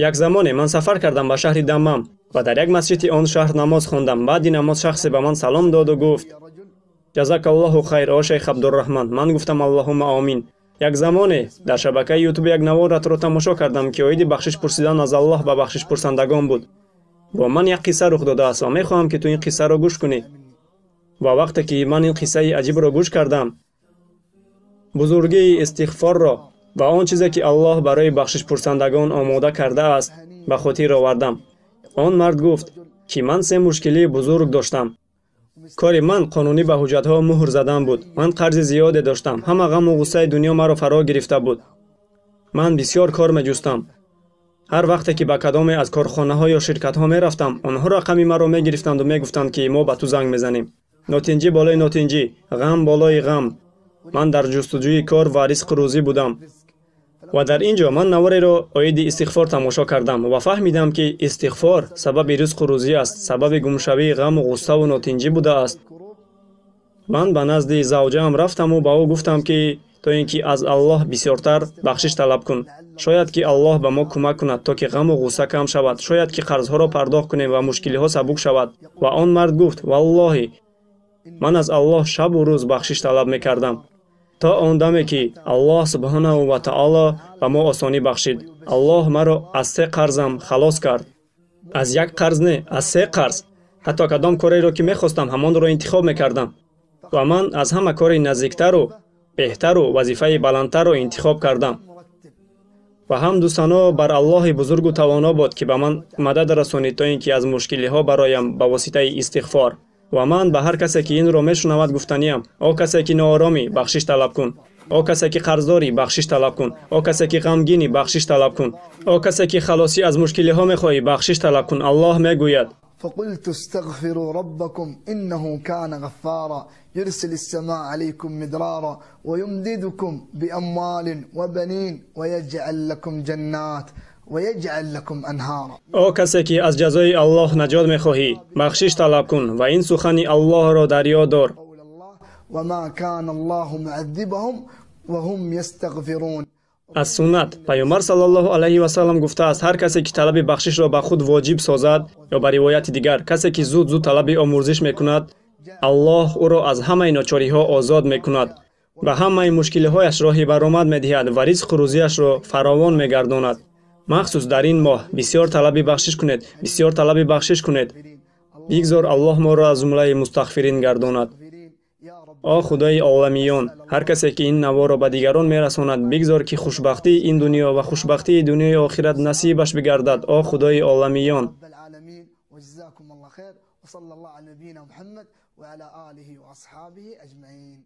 Як замоне ман сафар кардам ба шаҳри Даммам ва дар як масҷиди он шаҳр намоз хондам. Баъди намоз шахсе ба ман салом доду гуфт: ҷазакаллоҳу хайр, о шайх Абдурраҳман. Ман гуфтам: аллоҳумма омин. Як замоне дар шабакаи ютуб як наворатро тамошо кардам, ки оиди бахшиш пурсидан аз Аллоҳ ба бахшишпурсандагон буд. Бо ман як қисса рух додааст ва мехоҳам, ки ту ин қиссаро гӯш кунӣ. Ва вақте ки ман ин қиссаи аҷибро гӯш кардам, бузургии истиғфорро ва он чизе, ки Аллоҳ барои бахшишпурсандагон омода кардааст, ба хотир овардам. Он мард гуфт, ки ман се мушкилии бузург доштам. Кори ман қонунӣ ба ҳуҷҷатҳо муҳр задан буд. Ман қарзи зиёде доштам. Ҳама ғаму ғуссаи дунё маро фаро гирифта буд. Ман бисёр кор меҷустам. Ҳар вақте ки ба кадоме аз корхонаҳо ё ширкатҳо мерафтам, онҳо рақами маро мегирифтанду мегуфтанд, ки мо ба ту занг мезанем. Нотинҷӣ болои нотинҷӣ, ғам болои ғам. Ман дар ҷустуҷӯи кор ва ризқу рӯзӣ будам. Ва дар ин ҷо ман навореро оиди истиғфор тамошо кардам ва фаҳмидам, ки истиғфор сабаби ризқу рӯзӣ аст, сабаби гумшавии ғаму ғуссаву нотинҷӣ будааст. Ман ба назди завҷаам рафтаму ба ӯ гуфтам, ки то ин ки аз Аллоҳ бисёртар бахшиш талаб кун. Шояд ки Аллоҳ ба мо кӯмак кунад, то ки ғаму ғусса кам шавад. Шояд ки қарзҳоро пардохт кунем ва мушкилиҳо сабук шавад. Ва он мард гуфт: валлоҳи, ман аз Аллоҳ шабу рӯз бахшиш талаб мекардам, то он даме ки Аллоҳ субҳонаҳу ва таоло ба мо осонӣ бахшид. Аллоҳ маро аз се қарзам халос кард. Аз як қарз не, аз се қарз. Ҳатто кадом кореро ки мехостам, ҳамонро интихоб мекардам. Ва ман аз ҳама кори наздиктару беҳтару вазифаи баландтарро интихоб кардам. Ва ҳамду сано бар Аллоҳи бузургу тавоно бод, ки ба ман мадад расонид, то ин ки аз мушкилиҳо бароям ба воситаи истиғфор. Ва ман ба ҳар касе, ки инро мешунавад, гуфтаниям: о касе ки нооромӣ, бахшиш талаб кун. О касе ки қарздорӣ, бахшиш талаб кун. О касе ки ғамгинӣ, бахшиш талаб кун. О касе ки халосӣ аз мушкилиҳо мехоҳӣ, бахшиш талаб кун. Аллоҳ мегӯяд: فقلت استغفروا ربكم إنه كان غفارا يرسل السماء عليكم مدرارا ويمددكم بأموال وبنين ويجعل لكم جنات ويجعل لكم أنهارا. О касе ки аз ҷазои Аллоҳ наҷот мехоҳӣ, бахшиш талаб кун ва ин сухани Аллоҳро дар ёд дор: قول الله وما كان الله معذبهم وهم يستغفرون. Аз суннат Паёмбар саллаллоҳу алайҳи васаллам гуфтааст: ҳар касе ки талаби бахшишро ба худ воҷиб созад, ё ба ривояти дигар, касе ки зуд зуд талаби омӯрзиш мекунад, Аллоҳ ӯро аз ҳамаи ночориҳо озод мекунад ва ҳамаи мушкилиҳояш роҳи баромад медиҳад ва ризқу рӯзиашро фаровон мегардонад. Махсус дар ин моҳ бисёр талаби бахшиш кунед, бисёр талаби бахшиш кунед. Бигзор Аллоҳ моро аз ҷумлаи мустағфирин гардонад. О Худои оламиён, ҳар касе ки ин наворо ба дигарон мерасонад, бигзор ки хушбахтии ин дунё ва хушбахтии дунёи охират насибаш бигардад. О Худои оламиён. رب العالمين وجزاكم الله خير وصلى الله على نبينا محمد وعلى آله وأصحابه أجمعين.